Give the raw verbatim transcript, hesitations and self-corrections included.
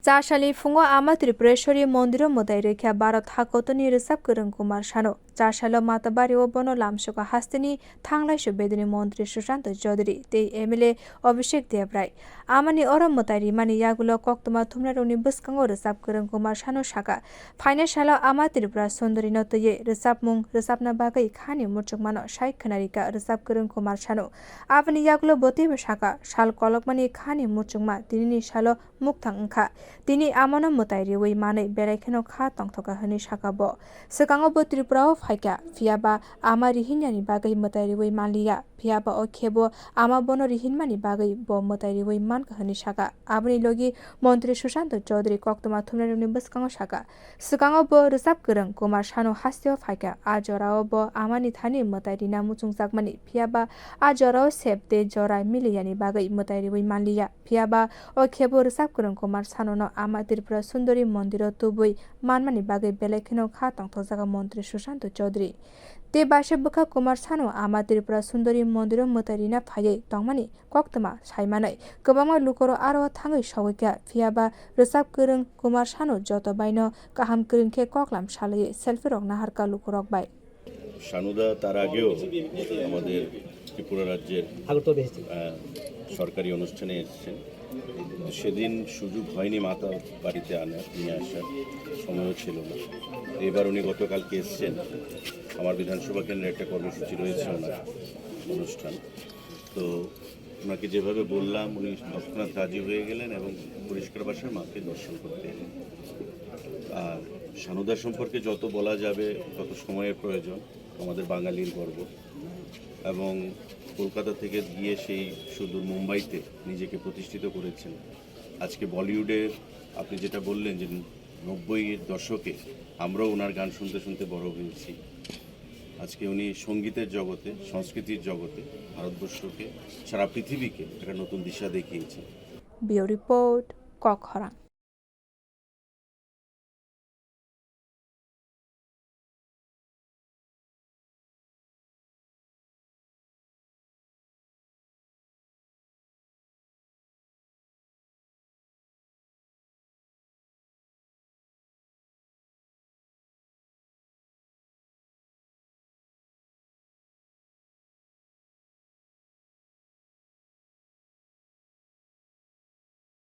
Chasali phungo Ama Tripureshwari mondiro mwtai rwkha Bharat hakotorni rwchap kwrwng Kumar Sanu. Chasalo Matabari o bono lamsoka hasteni thanglaiso bedini montri Sushanta Chaudhary tei M L A Abhishek Debrai. Amani oro mwtai rimani yagulo koktwma thumnairokni bwskango rwchap kwrwng Kumar Sanu saka, phainai salo Ama Tripura Sundorino twiwi rwchapmung rwchapna bagwi khani muchungmano sai khwnarika rwchap kwrwng Kumar Sanu. Aboni yagulo bo teibo saka, sal kolokmani khani muchungma tinini salo mukthang wngkha. Tini amano mwtai riwi manwi belai kheno kha tongthoka hwnwi saka bo. Swkango bo Tripura o phaikha, phiyaba ama rihinyani bagwi mwtai riwi manliya, phiyaba o khebo ama bono rihinmani bagwi bo mwtai riwi mankha hwnwi saka. Aboni logi montri Sushanta Chaudhary koktwma thumnairokni bwskango saka, swkango bo rwchap kwrwng Kumar Sanu hasteo phaikha, a jorao bo amani thani mwtai rina muchungjakmani, phiyaba a jorao sep tei jora miliyani bagwi mwtai riwi manliya. Phiyaba o khebo rwchap kwrwng Kumar Sanono Ama Tripura Sundori mondiro tubui manmani bagwi belai kheno kha tongthokjago montri Sushanta Chaudhary. Tei baisa bwkha Kumar Sanu Ama Tripura Sundori mondiro mwtai rina phaiwi tongmani koktwma saimanwi kwbangma lukorok aro thangwi sogwikha. Phiyaba rwchap kwrwng Kumar Sanu joto baino kaham kwrwng khe koklam salaiwi selfie rok naharkha lukurok bai. সানুদা তার আগেও আমাদের ত্রিপুরা রাজ্যের, আগরতলা এসেছেন। আহ, সরকারি অনুষ্ঠানে এসেছেন। কিন্তু সেদিন সুযোগ হয়নি মাতার বাড়িতে আনা, নিয়ে আসার সময়ও ছিল না। এবার উনি গতকালকে এসেছেন। আমার বিধানসভা কেন্দ্রে একটা কর্মসূচি রয়েছে ওনার অনুষ্ঠান। তো ওনাকে যেভাবে বললাম, উনি তৎক্ষণাৎ রাজি হয়ে গেলেন এবং পরিষ্কার ভাষায় মাকে দর্শন করতে এলেন। আর সানুদা সম্পর্কে যত বলা যাবে, তত সময়ের প্রয়োজন। আমাদের বাঙালির গর্ব। এবং কলকাতা থেকে গিয়ে সেই সুদূর মুম্বাইতে নিজেকে প্রতিষ্ঠিত করেছেন। আজকে বলিউডের, আপনি যেটা বললেন যে নব্বইয়ের দশকে আমরাও ওনার গান শুনতে শুনতে বড় হয়েছি। আজকে উনি সঙ্গীতের জগতে, সংস্কৃতির জগতে ভারতবর্ষকে, সারা পৃথিবীকে একটা নতুন দিশা দেখিয়েছেন। Bureau Report, Kok Khorang.